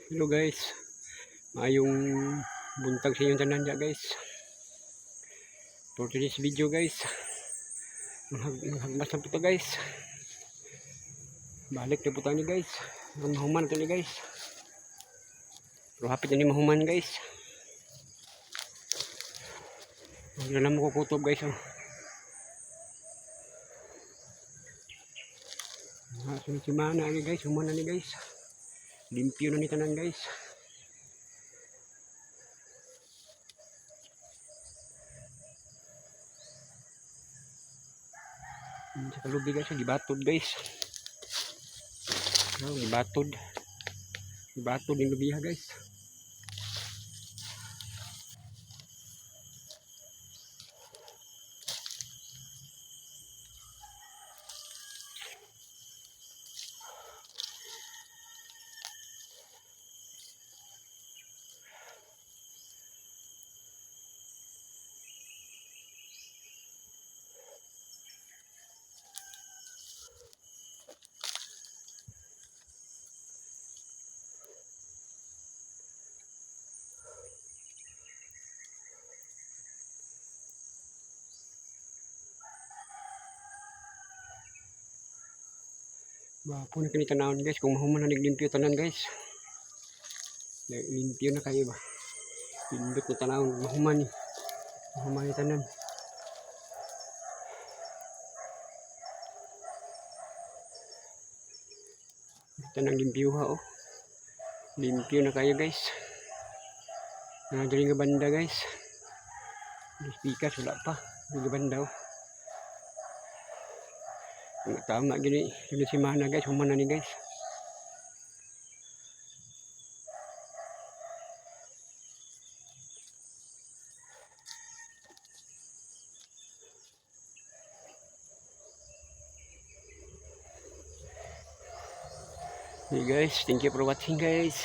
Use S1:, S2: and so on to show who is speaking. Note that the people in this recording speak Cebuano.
S1: Hello guys. Maayong buntag sa inyong tanan dya, guys. For today's video, guys. Manghagmas na po to, guys. Balik na po tayo ni, guys. Aron mahuman na to ni, guys. Pero hapit na ni mahuman, guys. Huwag na lang makukutob, guys, oh. Ah, sunod semana ni, guys, human na ni, guys. Limpyo na ni tanan, guys. Sa kalubi, guys, gibatod, guys. Oh, gibatod. Gibatod yung lubiha, guys. Gwapo na kini tanawon, guys, kung mahuman na limpyo tanan, guys. Limpyo na kayo ba. Pindot na tanawon mahuman ni. Mahuman ni tanan. Tanang limpyo ha, oh. Limpyo na kayo, guys. Na diri nga banda, guys. Pikas wala pa. Diri nga banda, oh. Tama gini sunod semana, guys, human na ni, guys. Hey guys, thank you for watching, guys.